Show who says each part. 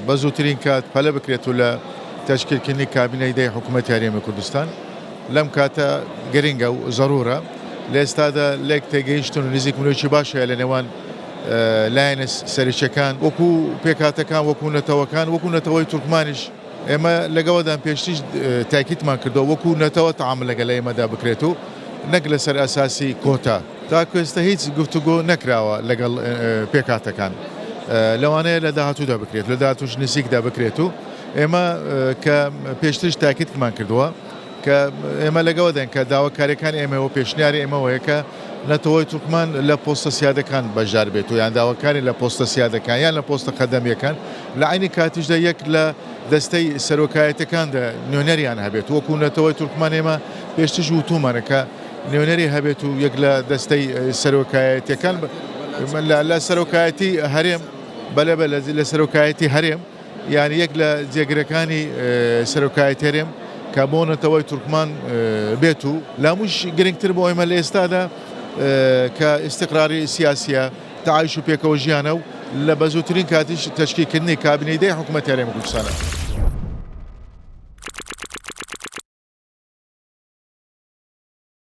Speaker 1: بە زووترین کات پەلە بکرێت و لە تەشکیلکردنی کابینەی دەی حکوومەتی هەرێمی کوردستان لەم کاتە گرنگە و زەرورە. لە ئێستادا لێک تێگەیشتن و نزیکبوونەوەیەکی باش هەیە لە نێوان لایەنە سەرەکییەکان وەکو پێکهاتەکان، وەکو نەتەوەکان، وەکو نەتەوەی تورکمانیش ئێمە لەگەڵدان پێشتریش تاکیدمان کردووە وەکو نەتەوە تەعامول لەگەل ئێمەدا بکرێت و نەک لەسەر ئەساسی کۆتا. تاکو ئێستا هیچ گفتوگۆ نەکراوە لەگەڵ پێکهاتەکان، لەوانەیە لە داهاتوودا بکرێت، لە داهاتووش نزیکدا بکرێت و ئێمە کە پێشتریش تاکیدمان کردووە کە ئێمە لەگەڵداین کە داواکارییەکانی ئێمە و پێشنیاری ئێمە ئەوەیە کە نەتەوەی تورکمان لە پۆستە سیادەکان بەشدار بێت و یان داواکاری لە پۆستە سیادەکان یان لە پۆستە قەدەمییەکان لە عەینی کاتیشدا یەک لە دەستەی سەرۆکایەتەکاندا نوێنەریان هەبێت وەکو نەتەوەی تورکمان ئێمە پێشتریش وتوومانە کە نوێنەری هەبێت و یەک لە دەستەی سەرۆکایەتیەکان لە سەرۆکایەتی هەرێم بەلێ بە لە سەرۆکایەتی هەرێم یان یەک لە جێگرەکانی سەرۆکایەتی هەرێم کە بۆ نەتەوەی تورکمان بێت و لاموش گرنگتر بۆ ئێمە لە ئێستادا کە ئیستقراری سیاسیە تەعایش و پێکەوە ژیانە و لە بەزووترین کاتیش تەشکیلکردنی کابینەی دەی حکوومەتی هەرێمی کوردستانە.